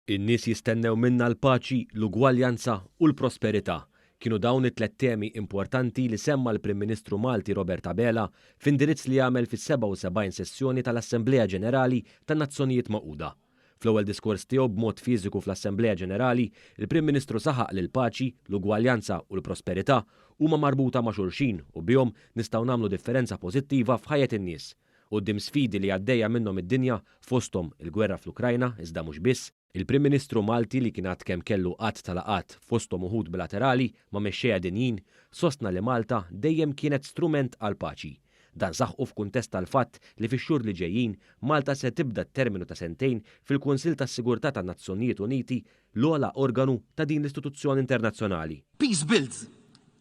In-nies jistennew minna l-paċi, l-ugwaljanza u l-prosperità. Kienu dawn it-tliet temi importanti li semma l-Prim Ministru Malti Robert Abela f'indirizz li għamel fis-77 sessjoni tal-Assemblea Ġenerali tan-Nazzjonijiet Magħquda. Fl-ewwel diskors tiegħu b'mod fiżiku fl-Assemblea Ġenerali, il-Prim Ministru saħaq li l-paċi, l-ugwaljanza u l-prosperità huma marbuta ma' xulxin u bihom nistgħu nagħmlu differenza pożittiva f'ħajjet in-nies. Quddiem sfidi li għaddejja minnhom id-dinja, fosthom il-gwerra fl-Ukrajna, iżda mhux biss, il-Prim Ministru Malti li kien għad kemm kellu għadd ta' laqgħat fosthom uħud bilaterali ma' mexxejja dinjin, sostna li Malta dejjem kienet strument għall-paċi. Dan saħqu f'kuntest tal-fatt li fix-xhur li ġejjin Malta se tibda terminu ta' sentejn fil-Kunsill tas-Sigurtà tan-Nazzjonijiet Uniti, l-ogħla organu ta' din l-istituzzjoni internazzjonali. Peace builds,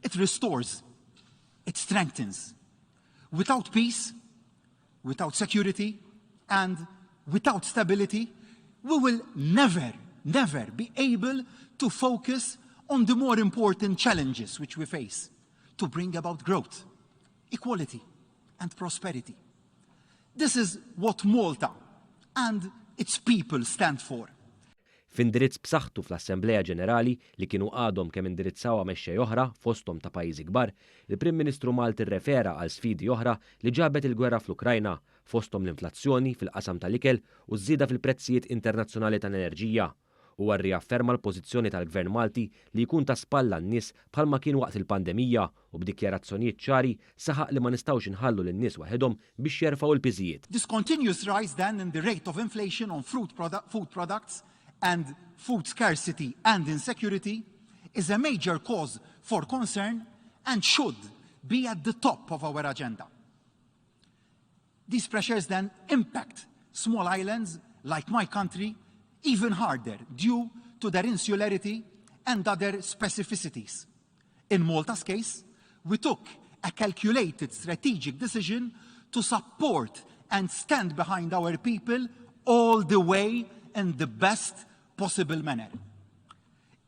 it restores, it strengthens. Without peace, without security, and without stability, we will never, never be able to focus on the more important challenges which we face to bring about growth, equality, and prosperity. This is what Malta and its people stand for. F'indirizz b'saħħtu fl-Assemblea Ġenerali li kienu għadhom kemm indirizzawha mexxejja oħra fosthom ta' pajjiżi kbar, il-Prim Ministru Malti rrefera għal sfidi oħra li ġabet il-gwerra fl-Ukrajna, fosthom l-inflazzjoni fil-qasam tal-ikel u żieda fil-prezzijiet internazzjonali tal-enerġija. Huwa rriafferma l-pożizzjoni tal-Gvern Malti li jkun ta' spalla n-nies bħalma kien waqt il-pandemija u b'dikjarazzjonijiet ċari saħaq li ma nistgħux inħallu lin-nies waħedhom biex jerfgħu l-piżijiet. This continuous rise then in the rate of inflation on fruit product, food products and food scarcity and insecurity is a major cause for concern and should be at the top of our agenda. These pressures then impact small islands like my country even harder due to their insularity and other specificities. In Malta's case, we took a calculated strategic decision to support and stand behind our people all the way in the best possible manner.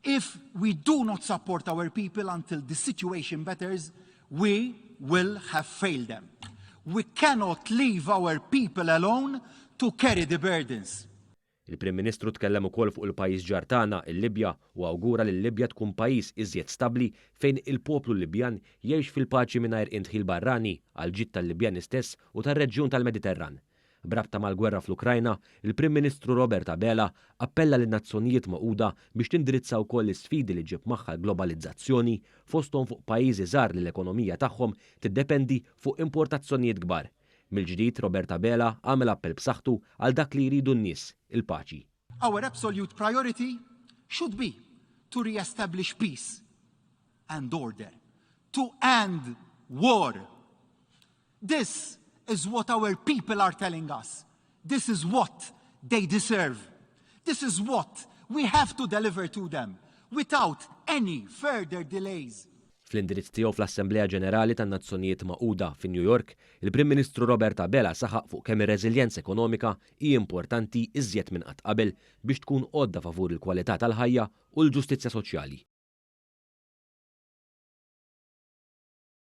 If we do not support our people until the situation betters, we will have failed them. We cannot leave our people alone to carry the burdens. Il-Prim Ministru tkellem ukoll fuq il-pajjiż ġar tagħna, il-Libja, u awgura li l-Libja tkun pajjiż iżjed stabbli fejn il-poplu Libjan jgħix fil-paċi mingħajr indħil barrani għal ġid tal-Libjani stess u tar-reġjun tal-Mediterran. B'rabta mal-gwerra fl-Ukrajna, il-Prim Ministru Robert Abela appella lin-Nazzjonijiet Magħquda biex tindirizza wkoll l-isfidi li ġġib magħha l-globalizzazzjoni fosthom fuq pajjiżi żgħar li l-ekonomija tagħhom tiddependi fuq importazzjonijiet kbar. Mill-ġdid Robert Abela għamel appell b'saħħtu għal dak li jridu n-nies, il-paċi. Our absolute priority should be to re-establish peace and order, to end war. This is what our people are telling us. This is what they deserve. This is what we have to deliver to them without any further delays. Fl-indirizz tiegħu fl-Assemblea Ġenerali tan-Nazzjonijiet Magħquda fi New York, il-Prim Ministru Robert Abela saħaq fuq kemm ir-reżiljenza ekonomika hi importanti iżjed minn qatt qabel biex tkun għodda favur il-kwalità tal-ħajja u l-ġustizzja soċjali.